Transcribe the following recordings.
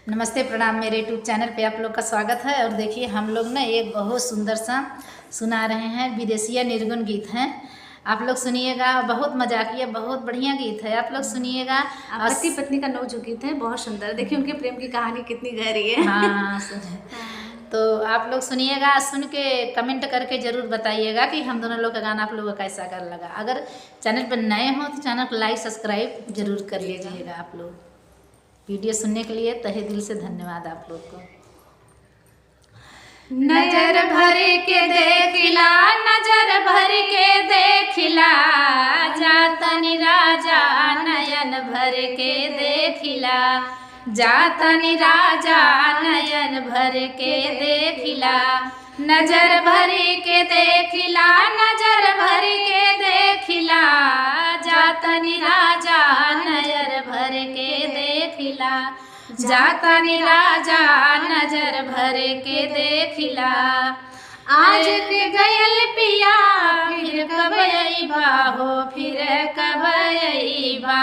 नमस्ते, प्रणाम। मेरे यूट्यूब चैनल पे आप लोग का स्वागत है। और देखिए, हम लोग ना एक बहुत सुंदर सा सुना रहे हैं, विदेशिया निर्गुण गीत हैं। आप लोग सुनिएगा, बहुत मजाकिया, बहुत बढ़िया गीत है। आप लोग सुनिएगा। और पति पत्नी का नोक गीत है, बहुत सुंदर। देखिए, उनके प्रेम की कहानी कितनी गहरी है। हाँ, सुन तो आप लोग सुनिएगा, सुन के कमेंट करके ज़रूर बताइएगा कि हम दोनों लोग का गाना आप लोगों को कैसा कर लगा। अगर चैनल पर नए हो तो चैनल को लाइक सब्सक्राइब जरूर कर लीजिएगा। आप लोग वीडियो सुनने के लिए तहे दिल से धन्यवाद आप लोग को। नजर भर के देखिला, नजर भर के देखिला, जातनी राजा नयन भर के देखिला, जातनी राजा नयन भर के देखिला, नजर भर के देखिला, नजर भर के देखिला, जातनी राजा नजर भर के देखिला, जातनी राजा नजर भर के देखिला। आज के गयल पिया फिर कब अइबा हो, फिर कब अइबा।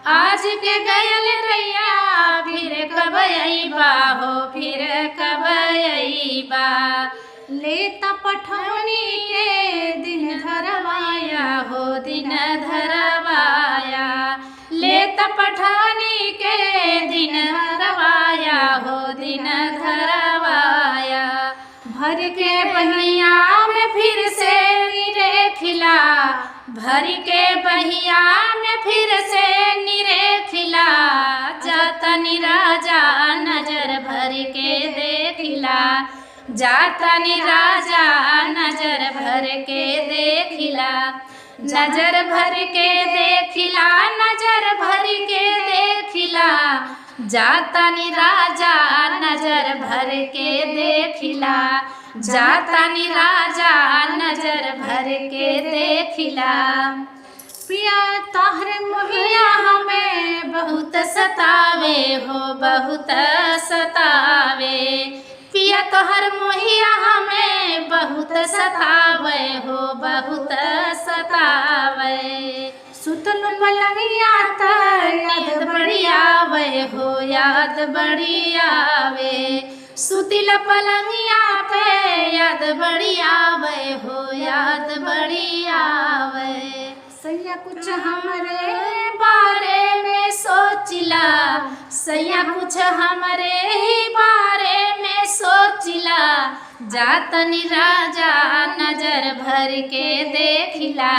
आज के गयल रैया फिर कब अइबा हो, फिर कब अइबा। लेता पठौनी के दिन धरवाया हो, दिन धरवाया। लेता पठौनी के दिन धरवाया हो, दिन धरवाया। भर के बहिया में फिर से निरेखिला, भर के बहिया में फिर से निरेखिला, जातनी राजा नजर भर के देखिला, जातनी राजा नजर भर के देखिला, नजर भर के देखिला, नजर भर के देखिला, जातनी राजा नजर भर के देखिला, जातनी राजा नजर भर के देखिला। पिया तोहर मोहिया हमें बहुत सतावे हो, बहुत सतावे। पिया तोहर मोहिया हमें बहुत सतावे हो, बहुत सतावे। सुतल पलंगिया त याद बड़ी आवे हो, याद बड़ी आवे। सुतिल पलंगिया पे याद बड़ी आवे हो, याद बड़ी आवे। सैया कुछ हमरे बारे में सोचिला, सैया कुछ हमरे ही बारे में सोचिला, जातनी राजा नजर भर के देखिला,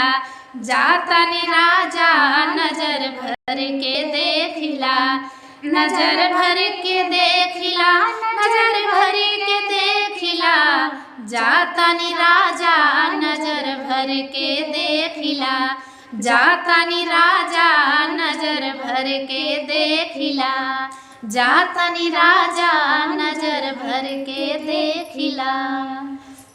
जातनी राजा नजर भर के देखिला, नजर भर के देखिला, नजर भर के देखिला, जातनी राजा नजर भर के देखिला, जातनी राजा नजर भर के देखिला, जातनी राजा नजर भर के देखिला।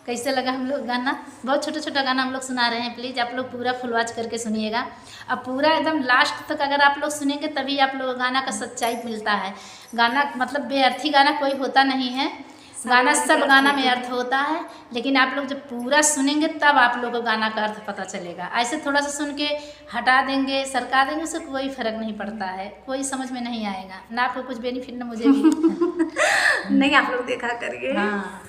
कैसे लगा हम लोग गाना? बहुत छोटा छोटा गाना हम लोग सुना रहे हैं। प्लीज़ आप लोग पूरा फुल वॉच करके सुनिएगा। अब पूरा एकदम लास्ट तक अगर आप लोग सुनेंगे तभी आप लोग गाना का सच्चाई मिलता है। गाना मतलब बेअर्थी गाना कोई होता नहीं है, गाना सब गाना में अर्थ होता है, लेकिन आप लोग जब पूरा सुनेंगे तब आप लोगों को गाना का अर्थ पता चलेगा। ऐसे थोड़ा सा सुन के हटा देंगे, सरका देंगे, उससे कोई फ़र्क नहीं पड़ता है, कोई समझ में नहीं आएगा, ना आपको कुछ बेनिफिट ना मुझे भी। नहीं, आप लोग देखा करिए। हाँ।